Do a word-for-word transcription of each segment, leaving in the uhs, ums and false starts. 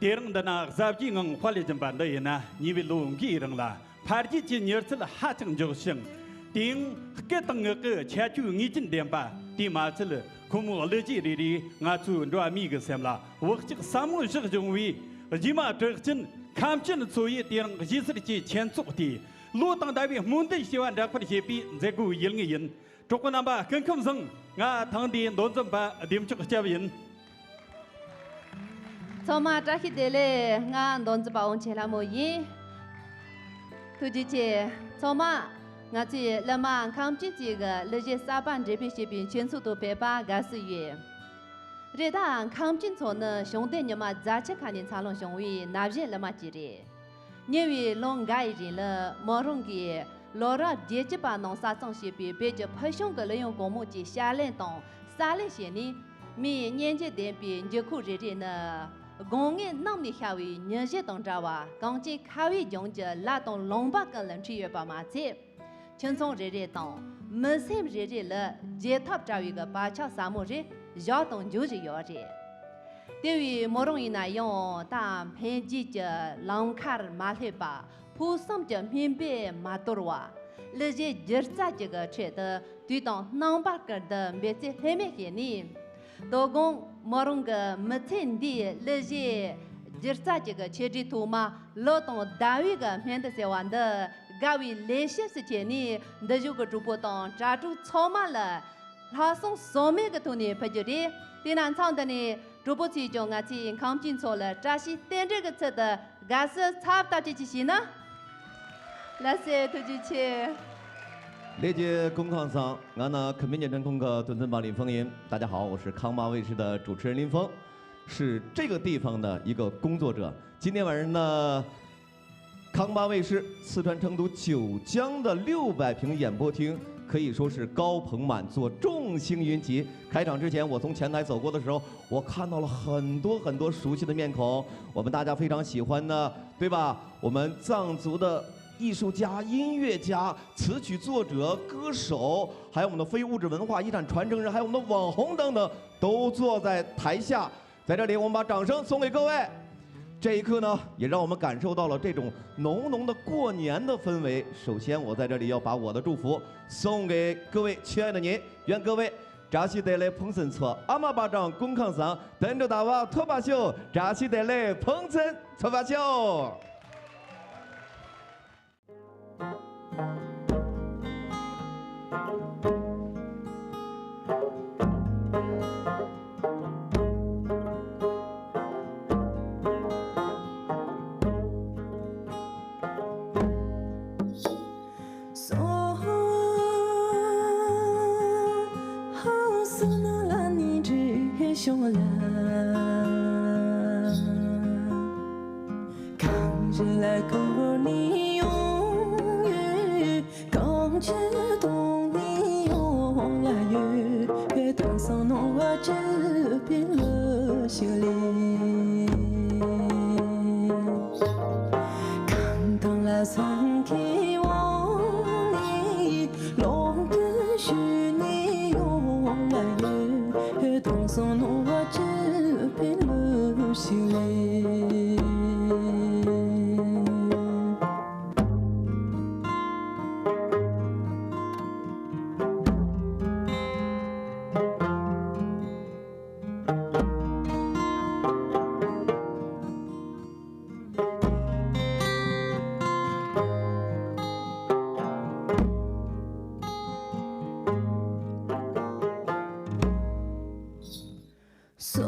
དེ་རིང་འདི་ན་གཟབ་རྒྱས་ངང་དཔལ་ལས་སྦྱིན་པ་འདི་ཡིན་ན། ཉེ་བའི་ལོ་འགའི་རིང་ལ་འཕེལ་རྒྱས་ཀྱི་མྱུར་ཚད་ཧ་ཅང་མགྱོགས་ཤིང་། དེའང་སྐད་དང་ངག་གི་ཁྱད་ཆོས་ངེས་ཅན་ལྡན་པ། དེས་མ་ཚད་ཁོ་མོའི་གླུ་གཞས་རེ་རེས་ང་ཚོའི་འགྲོ་བ་མིའི་གི་སེམས་ལ་བག་ཆགས་ཟབ་མོ་བཞག་བྱུང་བས། རྗེས་མ་གྲགས་ཅན་ཁམས་ཅན་ཚོ་ཡིས་དེ་རིང་གཞིས་སར་གྱི་ཁྱེད་ཚོགས་ཏེ། ལོ་དང་ཟླ་བའི་སྨོན་འདུན་ཞུ་བ་འདྲ་པར་བྱེད་པའི་མཛད་སྒོའི་ཡུལ་དངོས་ཡིན། གྲོགས་པོ་རྣམ་པ། སྐུ་ཁམས་བཟང་། ང་ཐེངས་འདིའི་མདོ་འཛིན་པ་བདེ་མཆོག་སྐྱབས་ཡིན། ཚང་མ་བཀྲ་ཤིས་བདེ་ལེགས། ང་མདོ་འཛིན་པ་དབང་ཆེན་ལྷ་མོ་ཡིན། ཐུགས་རྗེ་ཆེ། ཚང་མ། ང་ཚོའི་གླུ་མ་ཁམས་ཅན་གྱི་གླུ་གཞས་གསར་པ་འགྲེམས་སྤེལ་བྱེད་པའི་ཁྱེད་ཚོ་དང་ཕེབས་པར་དགའ་བསུ་ཡོད། རེད་ད། ཁམས་ཅན་ཚོ་ནི་བྱུང་ལྡན་ཉི་མ་རྫ་ཆུ་ཁ་ནས་འཚར་ལོངས་བྱུང་བའི་ན་གཞོན་གླུ་མ་ཅིག་རེད། ཉེ་བའི་ལོ་འགའ་ཡི་རིང་ལ་མོ་རང་གིས་ལོ་རབས་བརྒྱད་ཅུ་པ་ནང་གསར་རྩོམ་བྱས་པའི་བོད་ཀྱི་ཕུལ་བྱུང་གི་གླུ་དབྱངས་གོང་མོ་ཅིག་ཕྱག་ལེན་དང་གསར་ལེན་བྱས་ནས། མིའི་སྙན་འཇེབས་ལྡན་པའི་འགྱུར་ཁུག་རེ་རེ་ནི་དགུང་ངན་གནམ་ནས་ཤར་བའི་ཉི་ཟེར་དང་འདྲ་བར། གངས་ཅན་ཁ་བའི་ལྗོངས་ཀྱི་ལ་དང་ལུང་པ་ཀུན་ལ་འཁྲིགས་ཡོད་པ་མ་ཚད། ཁྱིམ་ཚང་རེ་རེ་དང་མི་སེམས་རེ་རེ་ལ་བརྗེད་ཐབས་བྲལ་བའི་གི་བག་ཆགས་ཟབ་མོ་རེ་བཞག་དང་འཇོག་བཞིན་ཡོད་རེད། དེ་བས་མོ་རང་ཡིན་ན་ཡང་། ད་འཕེལ་རྒྱས་ཀྱི་ལམ་ཁར་མ་སླེབས་པར། ཕུགས་བསམ་གྱི་སྨིན་པས་མ་དོར་བར། གླུ་གཞས་སྒྱུ་རྩལ་གྱི་གི་ཁྲོད་དུ་དུས་དང་རྣམ་པ་ཀུན་ཏུ་འབད་རྩོལ་ལྷོད་མེད་བྱས་ནས། དོ་དགོང་མོ་རང་གི་མི་ཚེ་འདིའི་གླུ་གཞས་སྒྱུ་རྩལ་གྱི་གི་ཆེ་གྲས་ཐོག་མ། ལོ་དང་ཟླ་བའི་གི་སྨོན་འདུན་ཟེར་བ་འདི་དགའ་བའི་ལེགས་བཤད་སུ་བྱས་ནས། འདི་བཞུགས་ཀྱི་གྲོགས་པོ་དང་དྲ་གྲོགས་ཚང་མ་ལ་ལྷག་བསམ་ཟོལ་མེད་ཀྱི་ཐོག་ནས་ཕུལ་རྒྱུ་རེད། དེས་ན་མཚམས་འདི་ནས་གྲོགས་པོ་ཚོས་ཀྱང་ང་ཚོའི་ཁམས་ཅན་ཚོ་ལ་བཀྲ་ཤིས་རྟེན་འབྲེལ་གྱི་ཚུལ་དུ་དགའ་བསུ་ཚབ་ཏག་ཏག་ཅིག་བྱས་ན། ལགས་སེ། ཐུགས་རྗེ་ཆེ། ལས་ཀྱི་ཀུན་ཁང་ཚང་། ང་ནི་ཁ་མིན་ཉི་ཁྲོན་ཁང་གི་དོན་ཚན་པ་ལིན་ཧྥང་ཡིན། 大家好，我是康巴卫视的主持人林峰，是这个地方的一个工作者。今天晚上呢，康巴卫视四川成都九江的六百平演播厅可以说是高朋满座，众星云集。开场之前，我从前台走过的时候，我看到了很多很多熟悉的面孔，我们大家非常喜欢的，对吧？我们藏族的艺术家、音乐家、词曲作者、歌手，还有我们的非物质文化遗产传承人，还有我们的网红等等，都坐在台下。在这里，我们把掌声送给各位。这一刻呢，也让我们感受到了这种浓浓的过年的氛围。首先，我在这里要把我的祝福送给各位亲爱的您，愿各位扎西德勒彭森措阿玛巴掌公康桑等着大瓦托巴秀扎西德勒彭森措巴秀。གངས་རི་ལ་བསྐོར་ནས་ཡོང་ཡོད། གངས་ཆུ་དྭངས་ནས་ཡོང་ལ་ཡོད། དེང་སང་སྣང་བ་སྐྱིད་པའི་གླུ་ཞིག་ལེན། གངས་ཐང་ལ་སེང་གེ་དབང་ནས་ལོག་སྟེ་བཞུད་ནས་ཡོང་ལ་ཡོད། དེང་སང་སྣང་བ་སྐྱིད་པའི་གླུ་ཞིག་ལེན། སོ་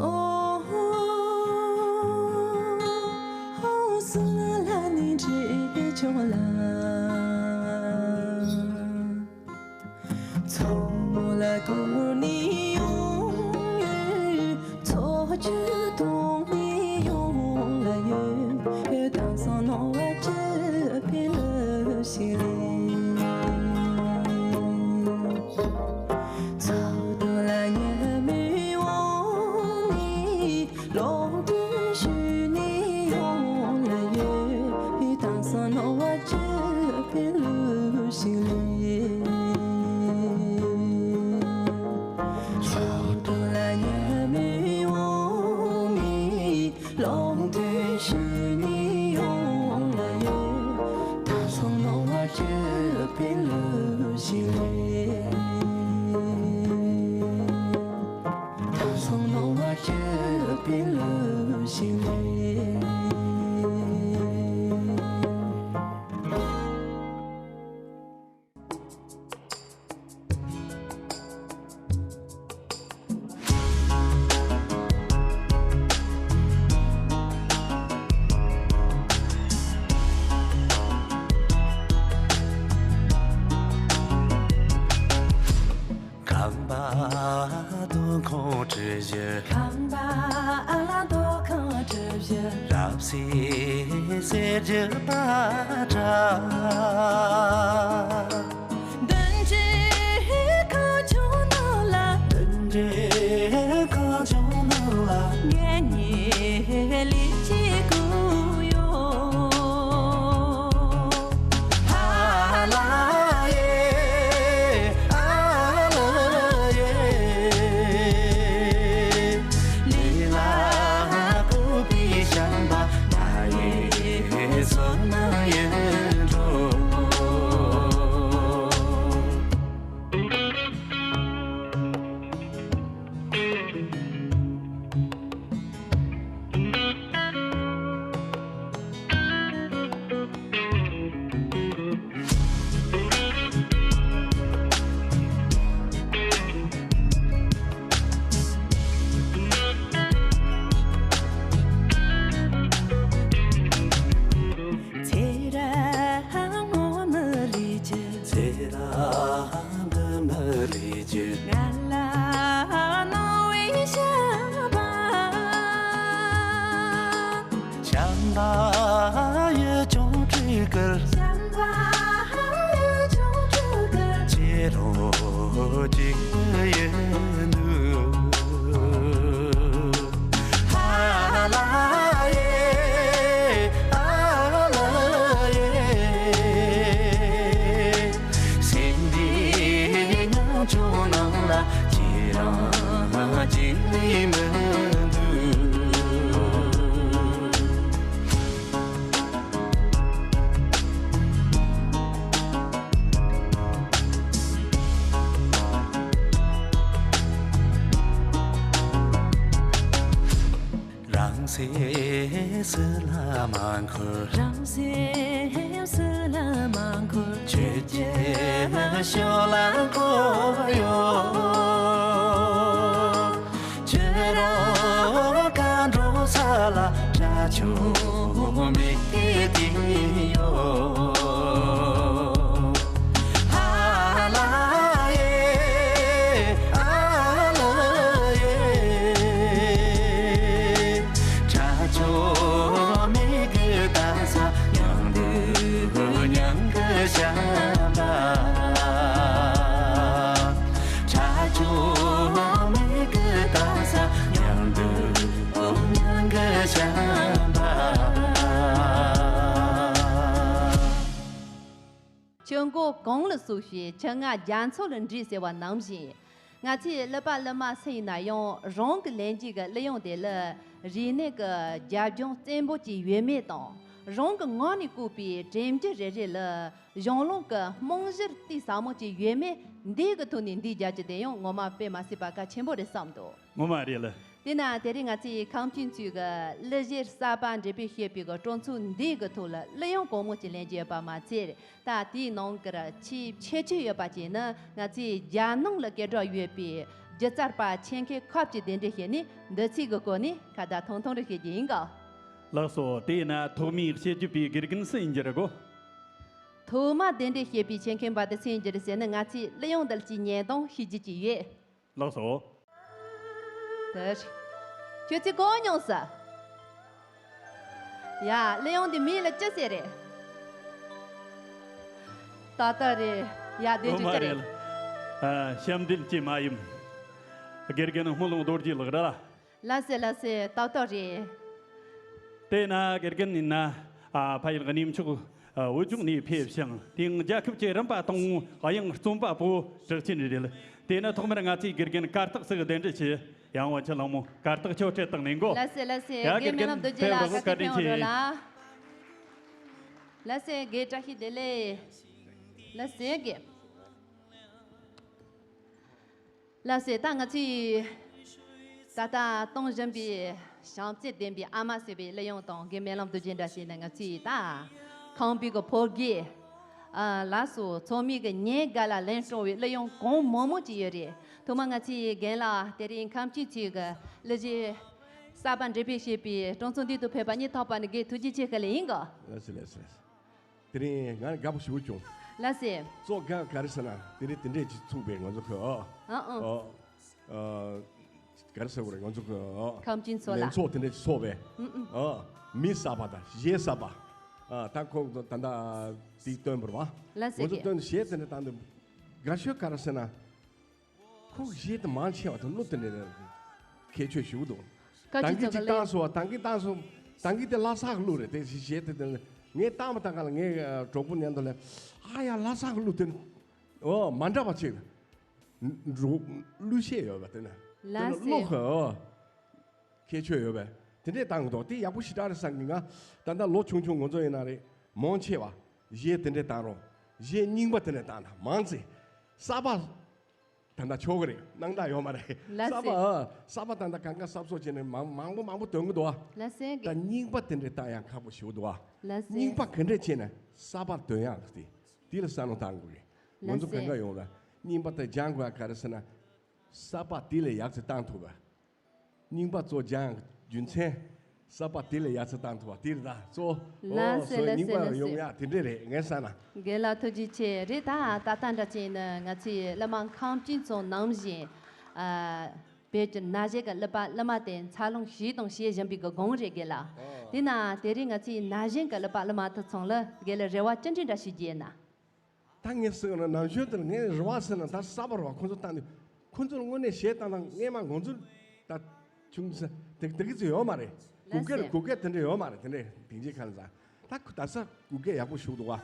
སོ་ལ་ནི་འདྲེས་ཆོག་ལ། མཚོ་མོ་ལ་བསྐོར་ནས་ཡོང་ཡོད། མཚོ་ཆུ་དྭངས་ནས་ཡོང་ལ་ཡོད། དེང་སང་སྣང་བ་སྐྱིད་པའི་གླུ་ཞིག་ལེན། མཚོ་དོང་ལ་ཉི་མའི་འོག་ནས་ལོག་སྟེ་བཞུད་ནས་ཡོང་ལ་ཡོད། དེང་སང་སྣང་བ་སྐྱིད་པའི་གླུ་ཞིག་ལེན། མཚོ་དོང་ལ་ཉི་མའི་འོག་ནས་ལོག་སྟེ་ ཁམས་པ་སྡོད་ཁང་གྲུ་བཞི། ཁམས་པ་ཨ་ལ་སྡོད་ཁང་གྲུ་བཞི། རབ་གསལ་གསེར་གྱི་པ་ཏྲ། བདུན་ཅུའི་ཁང་ཆུང་ནང་ལ། བདུན་ཅུའི་ཁང་ཆུང་ནང་ལ། ངེད་གཉིས་ལས་ཀྱི་སྐུ་ཡོད། ཧ་ལ་ཡེ། ཨ་ལ་ཡེ། ལི་ལ་ཀུ་པི་ཤམ་བྷ་ད་ཡེ་སོ་ན་ཡེ་འགྲོ། ཚེ་རབས་ངོ་མི་ལུས་ཀྱི། ཚེ་རབས་འདི་མི་ལུས་ཀྱི། ང་ལ་གནང་བའི་བྱམས་པ། བྱམས་པ་ཡི་ཅོང་སྤྲུལ་སྐུར། བྱམས་པ་ཡི་ཅོང་སྤྲུལ་སྐུར། ཁྱེད་རང་གཅིག་ཡིན་འདུག་ཧ་ལ་ཡེ། ཨ་ལ་ཡེ། སེམས་འདི་ཉམ་ཆུང་ནང་ལ་ཁྱེད་རང་གཅིག་ལས་མི་འདུག་རང་སེམས་སུ་ལ་མ་འཁོར། རང་སེམས་སུ་ལ་མ་འཁོར། ཁྱེད་ཀྱི་ཕྱོགས་ལ་འཁོར་ཡོད། ཁྱེད་རང་ག་འགྲོ་ས་ལ་དགྲ་ཆོ་མི་སྐད་དེ་ཡོད། ཧ་ལ་ཡེ། ཨ་ལ་ཡེ། དགྲ་ཆོ་མི་གི་ད་ས་མྱང་དུ་མྱང་གི་བྱམས་པ། དགྲ་ཆོ་མི་གི་ད་ས་མྱང་དུ་མྱང་གི་བྱམས་པ། ཆུ་མགོ་གངས་ལ་ཟུག་བྱས། ཆུ་རྔ་རྒྱ་མཚོ་ལ་འདྲེས་ཟེར་བ་ནང་བཞིན། ང་ཚོའི་གླུ་པ་གླུ་མ་སུ་ཡིན་ན་ཡང་རང་གི་ལེན་རྒྱུ་གི་གླུ་དབྱངས་དེ་ལ་རིག་གནས་ཀྱི་རྒྱབ་ལྗོངས་བཙན་པོ་ཅིག་ཡོད་མེད་དང་། རང་གི་ངག་ནས་བཀོད་པའི་དྲན་རྒྱུ་རེ་རེ་ལ་གཞུང་ལུགས་ཀྱི་རྨང་གཞིར་གཏིང་ཟབ་མོ་ཅིག་ཡོད་མེད། འདི་གི་ཐོག་ནས་འདི་རྒྱབ་ཀྱི་དེ་ཡང་ངོ་མ་དཔེ་མ་སྲིད་པ་གལ་ཆེན་པོ་རེད་བསམ་འདུག་ངོ་མ་རེད་ལ། དེས་ན་དེ་རིང་ང་ཚོའི་ཁམས་ཆེན་ཚོའི་གི་གླུ་གཞས་གསར་པ་འགྲེམས་སྤེལ་བྱེད་པའི་གི་སྤྲོ་ཚོགས་འདིའི་གི་ཐོག་ལ་གླུ་དབྱངས་གོང་མོ་ཅིག་ལེན་རྒྱུ་ཡོད་པ་མ་ཚད། ད་དེའི་ནང་གི་ཆེས་ཁྱད་ཆོས་ཡོད་པ་ཅིག་ནི། ང་ཚོའི་རྒྱལ་ནང་ལ་སྐད་གྲགས་ཡོད་པའི་སྒྱུ་རྩལ་པ་ཆེད་མཁས་ཁག་ཅིག་གདན་འདྲེན་བྱས་ནས་འདི་ཚིག་གི་སྐོར་ནས་ཁ་བརྡ་ཐུང་ཐུང་རེ་བྱེད་རྒྱུ་ཡིན་གོ། ལགས་སོ། དེས་ན་ཐོག་མའི་བཤད་རྒྱུ་པའི་དགེ་རྒན་སུ་ཡིན་རྒྱུ་རེད་གོ། ཐོག་མ་གདན་འདྲེན་བྱེད་པའི་ཆེད་མཁས་པ་དེ་སུ་ཡིན་རྒྱུ་རེད་ཟེར་ན། ང་ཚོའི་གླུ་དབྱངས་འདི་ལ་ཅིག་ཉན་དང་ཤེས་རྒྱུ་ཅིག་ཡོད། ལགས་སོ། དེ་རེད། ཁྱོད་ཚོས་གོ་མྱོང་ས། ཡ། གླུ་དབྱངས་འདི་མིང་ལ་ཅི་ཟེར་རེད། ཏག་ཏག་རེད། ཡ། དེ་འོ་མ་ཅི་རེད། རེད། ཨ། ཞབས་འདྲེན་སྐྱེས་མ་ཡིན། དགེ་རྒན་སྨོན་ལམ་རྡོ་རྗེ་ལགས་རེད་ལ། ལགས་སེ་ལགས་སེ། ཏག་ཏག་རེད། དེས་ན་དགེ་རྒན་ཡིན་ན། ཨ། ཕ་ཡུལ་གནས་མཆོག་ཨ། བོད་ལྗོངས་ནས་ཕེབས་ཤིང་། དེང་རྒྱལ་ཁབ་ཀྱི་རིམ་པ་དང་པོའི་དབྱངས་རྩོམ་པ་པོ་གྲགས་ཅན་རེད། དེས་ན་ཐོག་མར་ང་ཚོའི་དགེ་རྒན་གར་སྟེགས་སུ་གདན་འདྲེན་བྱེད། ཡང་བ་ཆེ་གླང་མོ་གར་སྟེགས་ཆོས་ཁྲིད་དང་ལེན་གོ། ལགས་སེ་ལགས་སེ། ཡ། དགེ་རྒན་རྣམ་རྡོ་རྗེ་ལགས་ཕེབས་རོགས། བཀའ་དྲིན་ཆེ། ལགས་སེ། དགེ་བཀྲ་ཤིས་བདེ་ལེགས། ལགས་སེ་གི། ལགས་སེ། ད་ང་ཚོས་ད་ལྟ་གཏོང་བཞིན་པའི་བྱམས་བརྩེ་ལྡན་པའི་ཨ་མ་ཟེར་བའི་གླུ་དབྱངས་དང་དགེ་སྨོན་ལམ་རྡོ་རྗེ་འདྲ་བྱས་ནས། ང་ཚོས་ད་ཁམས་པའི་གི་ཕོ་སྐྱེས། ཨ། ལགས་སོ། ཚོགས་མི་གི་སྙིང་ག་ལ་ལན་སྤྲོ་བའི་གླུ་དབྱངས་གང་མང་མང་ཅིག་ཡོད་རེད། ཐོག་མར་ང་ཚོའི་རྒན་ལགས། དེ་རིང་ཁམས་སྐྱིད་ཚོའི་གི་གླུ་གཞས་གསར་པ་འགྲེམས་སྤེལ་བྱེད་པའི་གྲོང་ཚོ་འདི་དུ་ཕེབས་པ་སྙིང་ཐག་པ་ནས་དགེ་ཐུགས་རྗེ་ཆེ་ཞུ་ལེ་ཡིན་གི། ལགས་སེ། ལགས་སེ། ལགས་སེ། དེ་རིང་ང་དགའ་པོ་ཞེ་པོ་བྱུང་། ལགས་སེ། གཙོ་ག་ག་རེ་ཟེར་ན། དེ་རིང་དེ་འདྲས་ཅིག་ཚུགས་པས་ང་ཚོ་གི། ཨ། ཨ། ཨ། ཨ། ག་རེ་ཟེར་དགོས་རེད། ང་ཚོ་གི། ཨ། ཁམས་སྐྱིད་ཚོགས་ལ། ལྷན་ཚོགས་དེ་འདྲས་ཅིག་ཚོགས་པས། ཨུ། ཨུ། ཨ། མི་གསར་པ་དང་གཞས་གསར་པ། ཨ། ད་ཁོ་ད་ལྟ་དེ་སྟོན་པར་བ། ལགས་སེ། ང་ཚོ་གི་སྟོན་གཞས་དེ་འདྲས་བཏང་དུས་དགའ་ཤོས་ག་རེ་ཟེར་ན། ཁོ་གཞས་དེ་མང་ཆེ་བ་དང་གླུ་དེ་འདྲས་ཁྱད་ཆོས་ཞེ་པོ་འདུག། ཁ་ཅིག་ད་གིན་ཅིག་ཚོ་ག་ལེ། བཏང་སོང་བ། ད་གིན་བཏང་སོང་། ད་གིན་དེ་ལྷ་སའི་གླུ་རེད། དེ་གཞས་དེ་དེ་ངས་བཏང་མ་བཏང་ག་ལ། ངའི་གྲོགས་པོ་མཉམ་དུ་ལ། ཨ་ཡ། ལྷ་སའི་གླུ་དེ། ཨོ། མ་འདྲ་བ་ཅིག་འགྲོ། གླུ་གཞས་ཡོད་པ་དེ་ན། དེ་ན་ལགས་སེ། གླུ་ཁ། ཨོ། ཁྱད་ཆོས་ཡོད་པས། དེ་འདྲས་བཏང་གི་འདུག། དེ་ཡག་པོ་ཞེ་དྲག་རེད་བསམ་གི། ང་ད་ལྟ་ལོ་ཆུང་ཆུང་ང་ཚོ་ཡིན་ན་རེད། མང་ཆེ་བ་གཞས་དེ་འདྲས་བཏང་རོགས། གཞས་རྙིང་པ་དེ་འདྲས་བཏང་ན་མང་ཚེ། གསར་པ་ད་ལྟ་ཆོག་གི་རེད། སྣང་དག་ཡོད་མ་རེད། ལགས་སེ། གསར་པ། ཨ། གསར་པ་ད་ལྟ་གང་ག་གསར་བཟོ་བྱས་ནས་མང་མང་པོ་མང་པོ་འདོན་གི་འདུག་ཨ། ལགས་སེ། ད་རྙིང་པ་དེ་འདྲས་བཏང་ཡང་ཁག་པོ་ཞེ་པོ་འདུག་ཨ། ལགས་སེ། རྙིང་པ་ག་འདྲས་བྱས་ནས་གསར་པར་འདོན་ཡག་དེ། དེ་ལ་བསམ་བློ་བཏང་དགོས་རེད། ང་ཚོ་ལགས་སེ། གང་ག་ཡོང་ལ་རྙིང་པ་དེ་སྦྱང་དགོས་ཡག་ག་རེ་ཟེར་ན། གསར་པ་དེ་ལས་ཡག་ཚད་བཏང་ཐུབ་པ། རྙིང་པ་གཙོ་སྦྱང་རྒྱུ་མཚན། གསར་པ་དེ་ལས་ཡག་ཚད་བཏང་ཐུབ་པ་དེ་རེད་ད་གཙོ། ལགས་སེ། ཨོ། ལགས་སོ། སེ། རྙིང་པ་ལགས་སེ། ཡོང་ཡག་དེ་འདྲས་རེད། ངས་བསམ་ན། རྒན་ལགས་ཐུགས་རྗེ་ཆེ། རེད། ད་ད་ལྟ་འདྲ་བྱས་ན་ང་ཚོའི་གླུ་མ་ཁམས་སྐྱིད་ཚོགས་ནང་བཞིན། ཨ། བོད་ཀྱི་ན་གཞོན་གྱི་གླུ་པ་གླུ་མ་དེ་འཚར་ལོངས་བྱས་དང་བྱེད་བཞིན་པའི་གི་སྒང་རེད་རྒན་ལགས། ཨོ། དེས་ན་དེ་རིང་ང་ཚོའི་ན་གཞོན་གྱི་གླུ་པ་གླུ་མ་དེ་ཚོ་ལ་རྒན་ལགས་རེ་བ་ཅི་འདྲ་འདྲ་ཞུ་རྒྱུ་ཡིན་ན། ད་ངས་ཟེར་ན་ནམ་རྒྱུན་དེར་ངས་རེ་བ་ཟེར་ན། ད་གསར་པ་རེད་བ། ཁོ་ཚོ་བཏང་དུས་ཁོ་ཚོར་དངོས་གནས་གཞས་བཏང་སྟངས་སྔས་མ་ང་ཚོ་ད་ཆུང་ས་དེ་དེ་གི་ཚོ་ཡོད་མ་རེད། གུ་ལགས་གེ་སེ། གུ་གེ་དེ་འདྲ་ཡོད་མ་རེད། དེ་འདྲས་དེང་ཕྱིན་ཁ་ལ་ཟ། ད་ཁོ་ད་ས་གུ་གེ་ཡག་པོ་ཞུགས་འདུག་བ།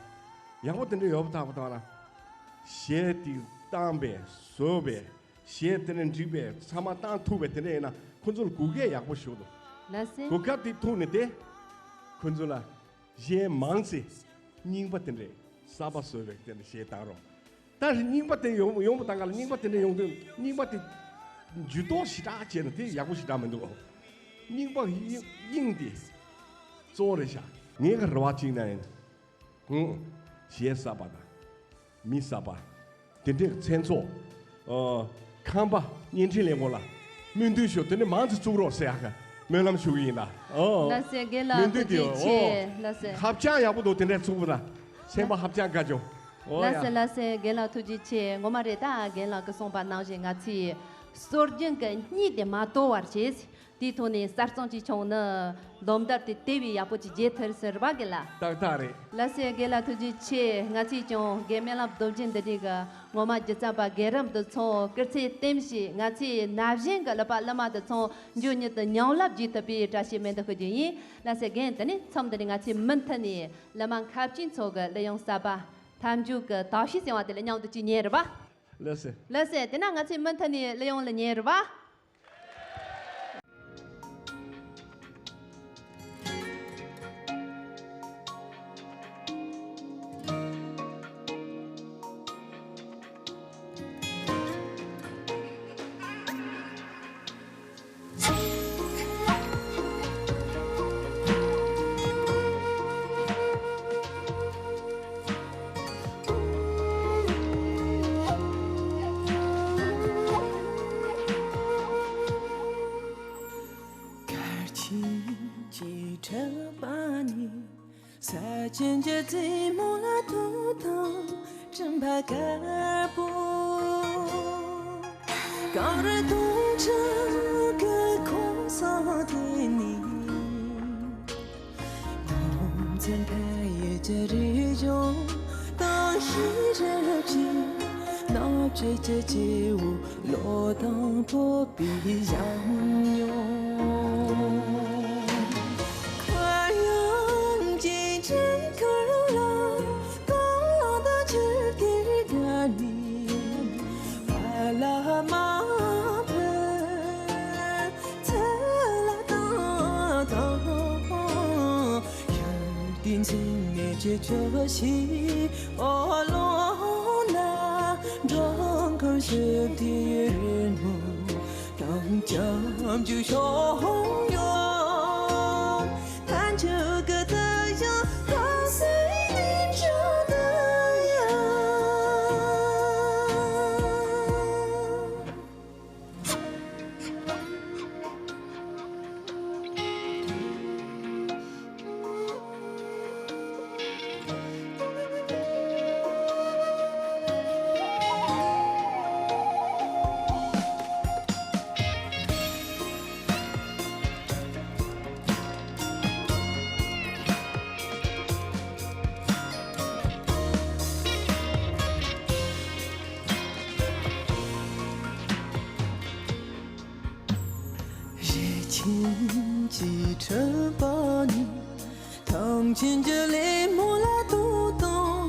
ཡག་པོ་དེ་འདྲ་ཡོད་པ་ཐག་པ་དང་ལ། གཞས་དེ་བཏང་པས་བཟོས་པས། གཞས་དེ་ནས་འགྲིག་པས་ཚང་མ་བཏང་ཐུབ་པས། དེ་འདྲ་ཡིན་ན་ཁོ་ཚོ་ལ་གུ་གེ་ཡག་པོ་ཞུགས་འདུག། ལགས་སེ། གུ་གེ་དེ་ཐུག་ནས་དེ་ཁོ་ཚོ་ལ། གཞན་མང་ཚེ་རྙིང་པ་དེ་འདྲས་གསར་པ་བཟོས་པའི་དེ་འདྲ་གཞས་བཏང་རོགས། ད་རྙིང་པ་དེ་ཡོང་ཡོང་བ་དང་ག་ལ། རྙིང་པ་དེ་འདྲས་ཡོང་དུས་རྙིང་པ་དེ་འཇུ་གཏོགས་ཞེ་དྲག་བྱས་ན་དེ་ཡག་པོ་ཞེ་དྲག་མི་འདུག། རྙིང་པ་དབྱིངས་དབྱིངས་དེ་གཙོ་བོ་རེད་ཤག། ངའི་གི་རེ་བ་གཅིག་ན་ཡིན། ཧུང་། གཞས་གསར་པ་དང་། མི་གསར་པ། དེ་འདྲའི་མཚན་ཚོགས། ཨ། ཁམས་པ་བརྙན་འཕྲིན་ལས་ཁང་ལ་སྨོན་འདུན་ཞུ། དེ་འདྲ་མང་ཙམ་བཙུགས་རོགས་ཟེར་ཡག་གི་སྨོན་ལམ་ཞུ་གི་ཡིན་ད། ཨོ། ལགས་སེ། རྒན་ལགས་སྨོན་འདུན་དེ། ཐུགས་རྗེ་ཆེ། ཨོ། ལགས་སེ། ཧབ་ཅང་ཡག་པོ་འདུག། དེ་འདྲ་བཙུགས་པ་ད་སེམས་པ་ཧབ་ཅང་དགའ་བྱུང་། ཨོ་ཡ། ལགས་སེ། ལགས་སེ། རྒན་ལགས་ཐུགས་རྗེ་ཆེ། ངོ་མ་རེད། ད་རྒན་ལགས་ཀྱིས་གསུངས་པ་ནང་བཞིན་ང་ཚོས་སྲོལ་རྒྱུན་གྱི་གཉིད་དེ་མ་དོར་བར་བྱས། དེའི་ཐོག་ནས་གསར་རྩོམ་ཅིག་བྱུང་ན་ལོ་ཟླར་དེ་དེ་བས་ཡག་པོ་ཅིག་བརྗེད་ཐུབ་ཟེར་བ་རྒན་ལགས། ཏག་ཏག་རེད། ལགས་སེ། རྒན་ལགས་ཐུགས་རྗེ་ཆེ། ང་ཚོས་ཀྱང་དགེ་སྨོན་ལམ་རྡོ་རྗེ་འདི་འདྲའི་གི་ངོ་མ་སྒྱུ་རྩལ་པ་རྒན་རབས་འདི་ཚོ་སྐུ་ཚེ་བརྟན་ཞིག། ང་ཚོའི་ན་གཞོན་གི་གླུ་པ་གླུ་མ་འདི་ཚོ་མགྱོགས་མྱུར་དུ་ཉམས་ལེན་བྱེད་ཐུབ་པའི་བཀྲ་ཤིས་སྨོན་འདུན་ཞུ་རྒྱུ་ཡིན། ལགས་སེ། རྒན། དེ་ནས་མཚམས་འདི་ནས་ང་ཚོས་མུ་མཐུད་ནས་གླུ་མ་ཁ་ཆེ་ཚོ་གི་གླུ་དབྱངས་གསར་པ་མཐའ་མཇུག་གི་དག་ཤོས་ཟེར་བ་དེ་ལ་མཉམ་དུ་ཅིག་ཉན་རེད་པ། ལགས་སེ། ལགས་སེ། དེ་ན་ང་ཚོས་མུ་མཐུད་ནས་གླུ་དབྱངས་ལ་ཉན་རེད་པ། གར་ཆེན་གྱི་གྲགས་པ་ནི། ས་ཆེན་གྱི་རྩེ་མོ་ལ་ཐུག་དང་སྤྲིན་པ་དཀར་པོ། གངས་རི་སྟོང་ཕྲག་གི་ཁོངས་ས་དེ་ནི། ངོ་མཚར་ཕ་ཡུལ་གྱི་རི་ལྗོངས་དང་ཤེས་རབ་ཀྱི་སྣང་བྱེད་ཀྱི་སྐྱེ་བོ། ལོ་དང་ཕོ་བའི་ཞལ་མྱོང་། ཁ་གཡང་གི་ཆུ་ཁར་ལ་རྐང་ལག་དང་ཆུ་གཏེར་དགའ་ནི། ཕ་ལ་མ་ཕུ་ཚུ་ལ་དང་དང་། ཡུལ་དེའི་མཚན་སྙན་གྱི་ཆུ་བཞི་ཨོ་ལོ། འགྲོ་མགོན་ཞབས་བརྟན་ཡུན་རིང་། ནམ་འཆམ་འཇུག་ཤོག་ཡོང་། ཐན་ཆུ་གི་ད་ཡང་ཐོག་སེ་ནི་འཇུག་ད་ཡང་། རི་ཆེན་གྱི་ཁྲོད་པ་ནས། ཐང་ཆེན་གྱི་ལེབ་མོ་ལ་ཐོག་དང་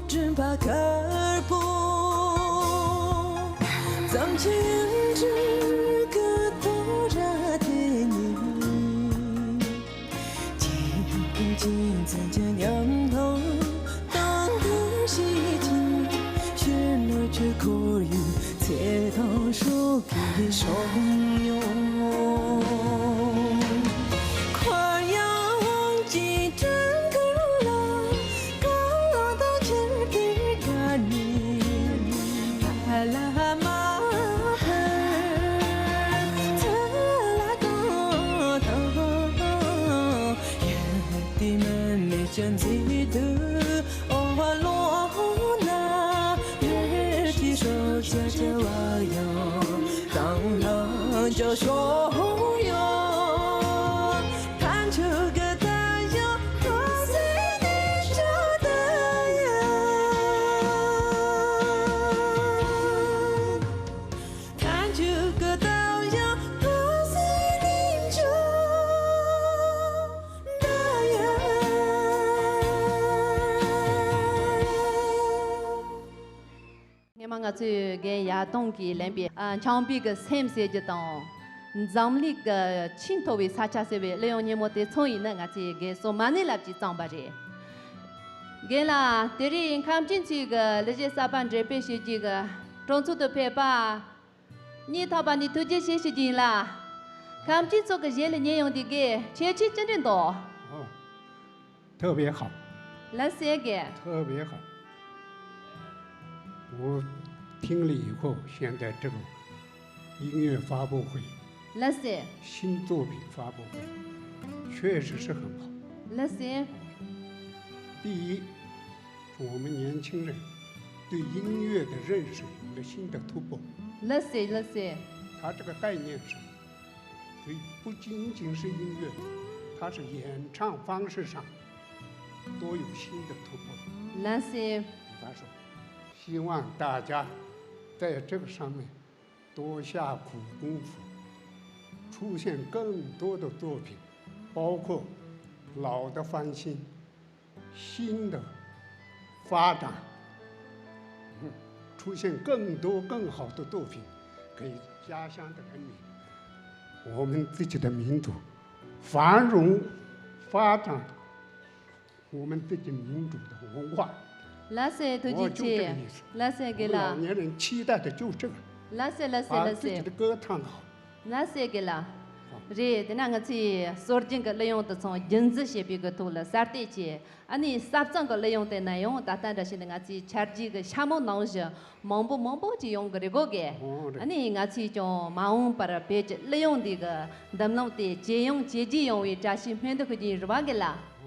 སྤྲིན་པ་དཀར་པོ། ཙམ་ཆེན་གྱི་ཐོ་ར་དེ་ནས། ཅིང་ཀུན་ཅིང་ཙན་གྱི་ཉམས་སྣང་དང་དུ་ཞིག་ཅིང་། ཕྱིར་ནུར་གྱི་ཁོར་ཡུག་ཚེ་དང་སྲོག་གི་ཤོག་ཡོང་། འཁོར་ཡང་ཅིང་ཀྲང་ཀར་ལ་ཀ་ལ་དང་ཁྱེར་ཏེ་དགའ་ནི། ཨ་ལ་མ་ཕར་ཚ་ལ་དང་དང་། ཡ་དེ་མིན་མེད་ཅན་ཟིག་དུ་ཨོ་བ་ལོ་ན། ཡེ་ཅི་ཤོ་ཅ་ཅ་བ་ཡང་དང་ལ་ཇོ་ཤོ་ཡོ། ཐན་ཆུ་གི་ད་ཡང་ཐོག་སེ་ནི་ཇོ་ད་ཡང་། ཐན་ཆུ་གི་ད་ཡང་ཐོག་སེ་ནི་ཇོ་ད་ཡང་། སྔོན་མ་ང་ཚོའི་རྒན་ཡ་དོང་གིས་ལེན་པའི་ཨ་འཆམ་པའི་གི་སེམས་ཟེར་རྒྱུ་དང་། འཛམ་གླིང་གི་ཆེས་མཐོ་བའི་ས་ཆ་ཟེར་བའི་གླུ་དབྱངས་སྙན་མོ་དེ་ཚོ་ཡིན་ན། ང་ཚོའི་རྒན་བསོད་མ་ནི་ལགས་ཀྱིས་བརྩམས་པ་རེད། རྒན་ལགས། དེ་རིང་ཁམས་ཆེན་ཚོའི་གི་གླུ་གཞས་གསར་པ་འགྲེམས་སྤེལ་བྱེད་རྒྱུའི་གི་གྲོང་ཚོ་དུ་ཕེབས་པ། སྙིང་ཐག་པ་ནས་ཐུགས་རྗེ་ཆེ་ཞུ་རྒྱུ་ཡིན་ལ། ཁམས་ཆེན་ཚོ་གི་གཞས་ལ་ཉན་ཡོང་དུས་ཀྱི་ཁྱད་ཆོས་ཅི་འདྲ་འདུག་ཨོ། 特别好。 ལགས་སེ་རྒན། 特别好。我听了以后，现在这个音乐发布会， ལགས་སེ། 新作品发布会，确实是很好。 ལགས་སེ། 第一，我们年轻人对音乐的认识有了新的突破。 ལགས་སེ། ལགས་སེ། 它这个概念上，对，不仅仅是音乐，它是演唱方式上都有新的突破。 ལགས་སེ། 比方说，希望大家在这个上面 多下苦功夫，出现更多的作品，包括老的翻新，新的发展，出现更多更好的作品，给家乡的人民，我们自己的民族繁荣发展， 我们自己民族的文化。 ལགས་སེ། ཐུགས་རྗེ་ཆེ། 我就这个意思。 ལགས་སེ། རྒན་ལགས། 我们老年人期待的就这个， ལགས་སེ། ལགས་སེ། 把 ལགས་སེ། 自己的歌唱好。 ལགས་སེ། རྒན་ལགས། རེད། དེ་ན་ང་ཚོས་སྲོལ་རྒྱུན་གྱི་གླུ་དབྱངས་དེ་ཚོ་རྒྱུན་འཛིན་བྱེད་པའི་གི་ཐོག་ལ་གསར་གཏོད་བྱས། ཨ་ནི་གསར་རྩོམ་གྱི་གླུ་དབྱངས་དེ་ན་ཡང་ད་ལྟ་འདྲ་བྱས་ནས་ང་ཚོའི་ཆ་རྒྱུས་ཀྱི་ཤ་མོ་ནང་བཞིན་མང་པོ་མང་པོ་ཅིག་ཡོང་གི་རེད་གོ་རྒན། ཨོ་རེད། ཨ་ནི་ང་ཚོས་ཀྱང་མ་འོངས་པར་བོད་ཀྱི་གླུ་དབྱངས་འདི་གི་མདུན་ལམ་དེ་ཇེ་ཡང་ཇེ་རྒྱས་ཡོང་བའི་བཀྲ་ཤིས་སྨོན་འདུན་ཞུ་རྒྱུ་ཡིན། རེད་པ་རྒན་ལགས།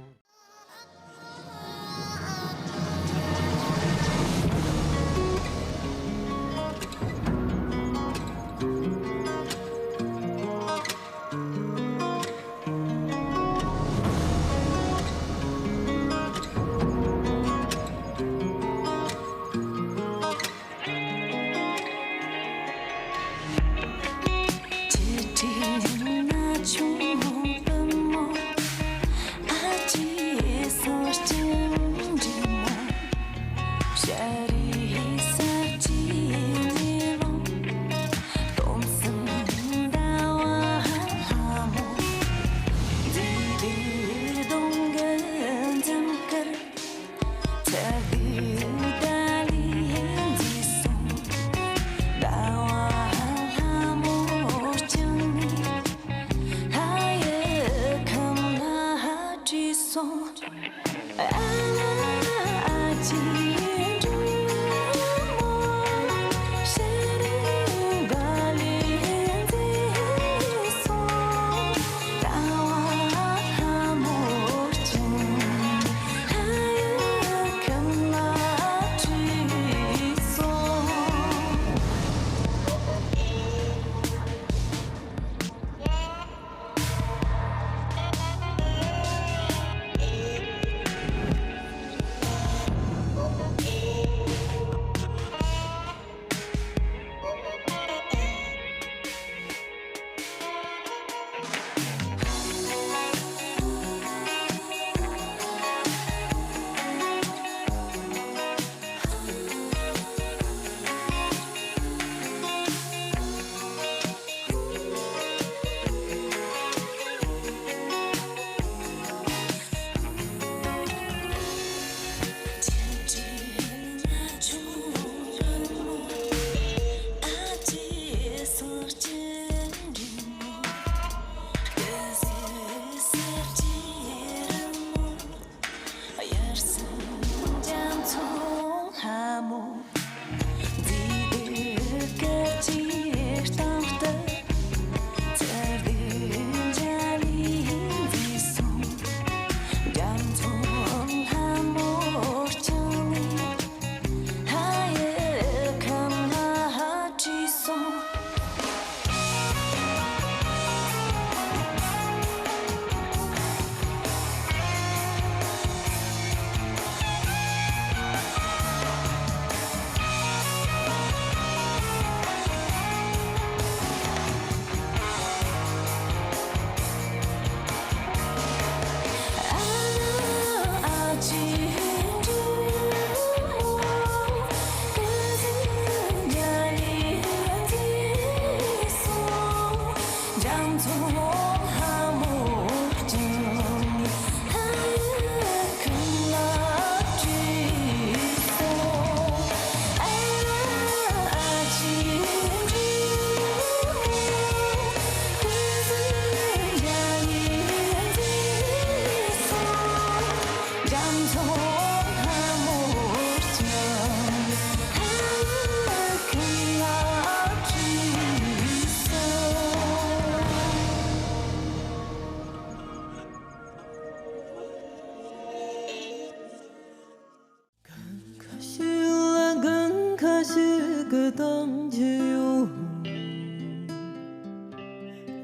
ཁ་ཤུ་ལ་གང་ཁ་ཤུ་གི་དང་ཆུ་ཡོད།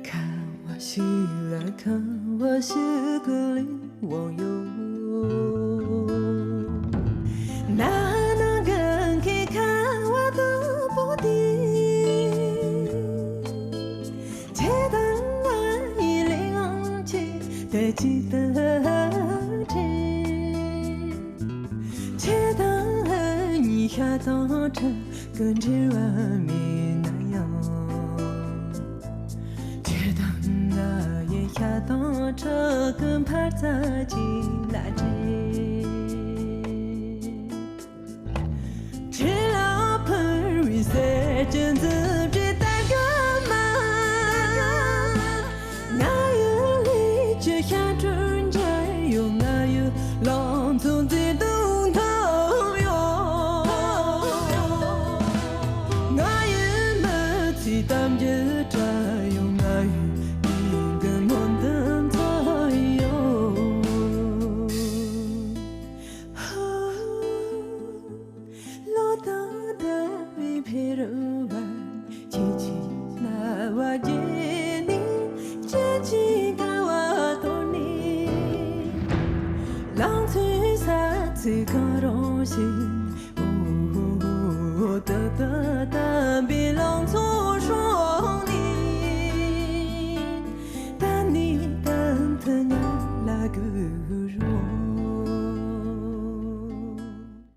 ཁ་བ་ཤུ་ལ་ཁ་བ་ཤུ་གི་ལི་ཝང་ཡོད། ན་ན་གང་ཁེ་ཁ་བ་དུ་པོ་དི། ཁྱེད་དང་ང་ཡི་ལས་ངང་ཆེ་དེ་ཅི་ལྟར་ཁྲེལ། ཁྱེད་དང་ང་གཉིས་ཤ་དང་ཁྲག་གི་འབྲེལ་བ་མེད་ན་ཡང་། ཁྱེད་དང་ང་ཡི་ཤ་དང་ཁྲག་གི་འཕར་རྩ་གཅིག་ལ་འབྲེལ། ཁྱེད་ལ་ཕུལ་བའི་ཟས་ཀྱི་འཛུམ་གྱི་ལྟ་ག་མ། ང་ཡི་ལུས་ཀྱི་ཤ་དྲོན་འཇའ་ཡོད། ང་ཡི་ལང་ཚོ་མཛེས་སྡུག་མཐོང་ཡོད། ང་ཡི་མི་ཚེའི་གཏམ་རྒྱུད་བྲལ་ཡོད། ང་ཡི་སྙིང་གི་སྨོན་འདུན་འཚོ་ཡོད། ལོ་དང་ཟླ་བའི་འཕེལ་རིམ་བར། ཁྱེད་ཀྱི་རྣ་བ་བརྒྱུད་ནས་ཁྱེད་ཀྱི་དགའ་བ་གཏོར་ནས། ལང་ཚོའི་ས་ཚིགས་གང་རུང་ཞིག། འོ་འོ་འོ་འོ། ད་ད་དམ་པའི་ལང་ཚོ་ཧྲོ།